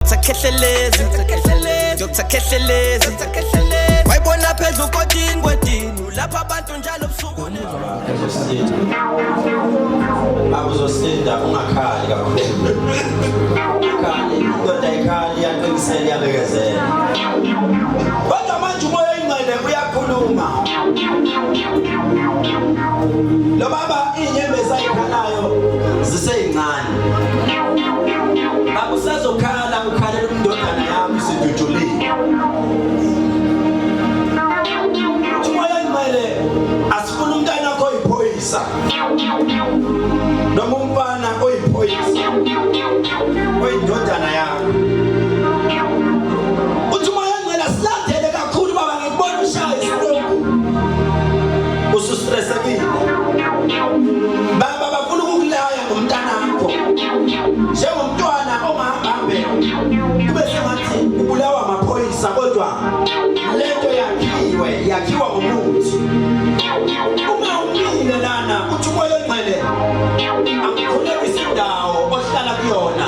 Dr Khehlelezi, Dr Khehlelezi, wayibona phezu kodini kwedini lapha abantu njalo busuku. Akuzosinda, ungakhali kakhulu. Khali, indoda ayikhali, iyaqinisela, iyabekezela. Kodwa manje uMoya oyiNgcwele uyakhuluma. Lo baba iy'nyembezi ayikhalayo ziseyincane. Akusazokhala ukhalela umndodana yami isidutshulile. Umoya oyiNgcwele asifuna umntana wakho oyiphoyisa noma umfana oyiphoyisa oyindodana yakho. Uthi uMoya oyiNgcwele asilandele kakhulu baba, ngikubona ushaya istroke, usustressekile baba, bafuna ukukulaya ngomntanakho njengomntwana ongahambe kube sengathi ubulawa amaphoyisa, kodwa lento yakhiwe yakhiwa ngomuthi. Uma umile lana, uthi uMoya oNgcwele angikhulekise indawo ohlala kuyona,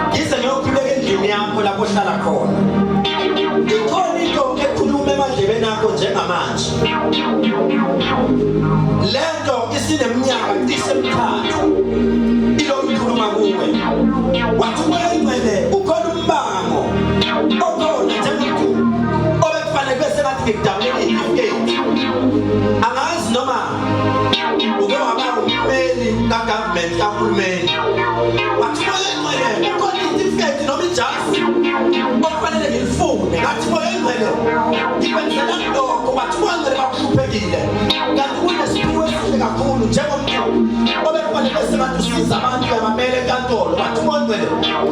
ngize ngiyokhuleka endlini yakho lapho ohlala khona. Ikhona into ekhuluma emadlebeni akho njengamanje. Lento isineminyaka cishe emithathu ilokhu ikhuluma kuwe. Wathi uMoya oyiNgcwele ukhona umbango okhona njengomuntu obekufanele bese bathi ngikudabulela iy'tifiketi. Angazi noma uke waba ummeli ka-government, kahulumeni. Wathi uMoya oyiNgcwele ukhona iy'tifiketi noma ijazi okufanele ngilifune. Ngathi uMoya oyiNgcwele ngikwenzela lokho. Wathi uMoya oyiNgcwele bakuhluphekile, kanti kunesiphiwo esihle kakhulu njengomuntu obekufanele sengathi usiza abantu, uyabamela enkantolo. Wathi uMoya oyiNgcwele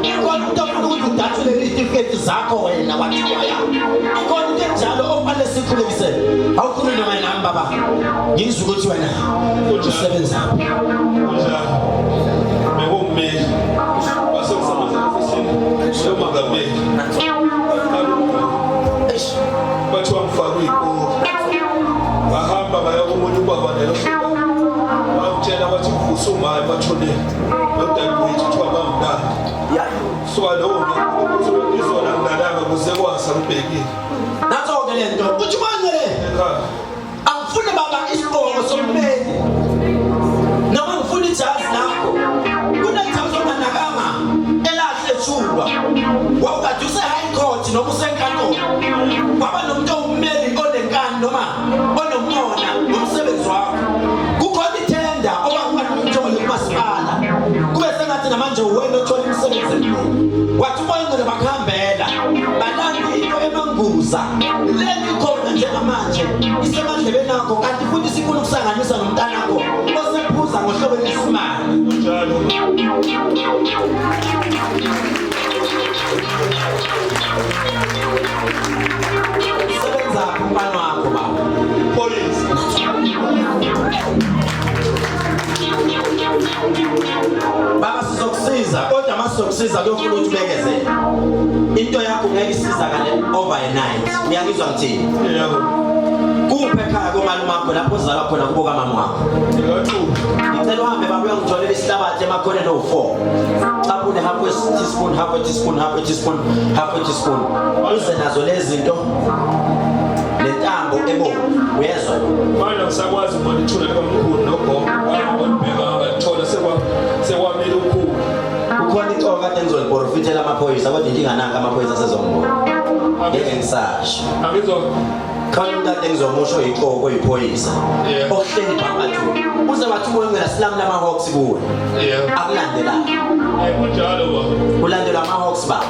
ikhona umuntu ofuna ukuthi udatshulele iy'tifiketi zakho wena. Wathi umoya ikhona into enjalo okufanele sikhulekise. Awukhulume noma nami baba, ngizwe ukuthi wena usebenzaphi. Kunjalo. Bekummeli. Wase kusebenza ofisini yomongameli. Eish. Bathiwa ngifake uyikoli. Bahamba baya komunye ubaba nelo. Bamtshela bathi kuvusa umaye emathuneni. Nodadewethu kuthiwa bamlanda. Suka lowo nto izona ngilalanga kuze kwasa ngibhekile. Natso-ke le nto uthi manje Ekhaya. Angifuni baba isigqoko sommeli noma ngifuna ijazi lakho. Kunejazi onganakanga elahlethulwa, wawukade use-high court noma usenkantolo, kwaba nomuntu owummeli onenkani noma onomona ngomsebenzi wakho. Kukhona ithenda owakufanele uyithole kumasipala, kube sengathi namanje uwena othola imisebenzi eminingi. Wathi uMoya oyiNgcwele bakuhambela balanda into emanguza. Lento ikhona njengamanje isemadlebeni akho, kanti futhi sifuna ukusanganisa nomntanakho osephuza ngohlobo lwesimali. Kunjalo. Sebenzaphi umfana wakho baba? Police. Baba, sizokusiza, kodwa uma sizokusiza kuyofuna ukuthi ubekezele. Into yakho ngeke isizakale overnight. Uyangizwa ngithini? Yebo. Kuphi ekhaya komalume wakho lapho ozalwa khona kubo kamama wakho? Ngiyathuka. Ngicela uhambe baba uyongitholela isihlabathi emakhoneni owu-4. Caphune half a teaspoon, half a teaspoon, half a teaspoon, half a teaspoon. Uze nazo lezi zinto nentambo ebomvu. Uyezwa? Manje ngisakwazi ukubona ithuna likamkhulu nogogo. Ngibheka ngalithola sekwamile ukhulu. Kukhona ixoka kade ngizoliprofithela amaphoyisa, kodwa inkinga nanka amaphoyisa asezongibona. Ngeke ngisasho. Angizwa. Khona umuntu ade ngizomusho yixoko oyiphoyisa. Okuhleli phakathi. Uze wathi uMoya oNgcwele asilamula ama-hawks kuwe. Akulandelayo. Kunjalo baba. Ulandelwa ama-hawks baba.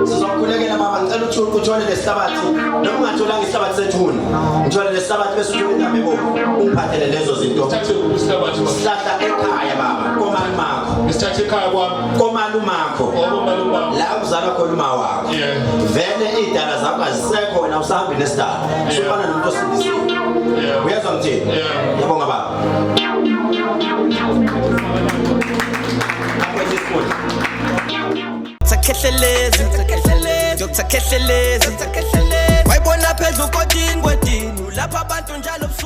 Sizokhulekela baba, ngicela ukuthi uthole lesihlabathi noma ungatholanga isihlabathi sethuna. Ngithole lesihlabathi bese uthola intambo ebomvu. Ungiphathele lezo zinto. Thathe isihlabathi baba. Sihlahla ekhaya baba, komalumakho. Ngisithathe ekhaya kwami. Komalumakho. Okomalume bami. La uzalwa khona uma wakho. Vele iy'dala zakho azisekho, wena usahambi nesidala. Usufana nomuntu osindisiwe. Uyezwa ngithini? Yeah. Ngiyabonga baba. Apho teaspoon. Dr Khehlelezi, Dr Khehlelezi, wayibona phezu kodini kwedini lapha abantu njalo busuku.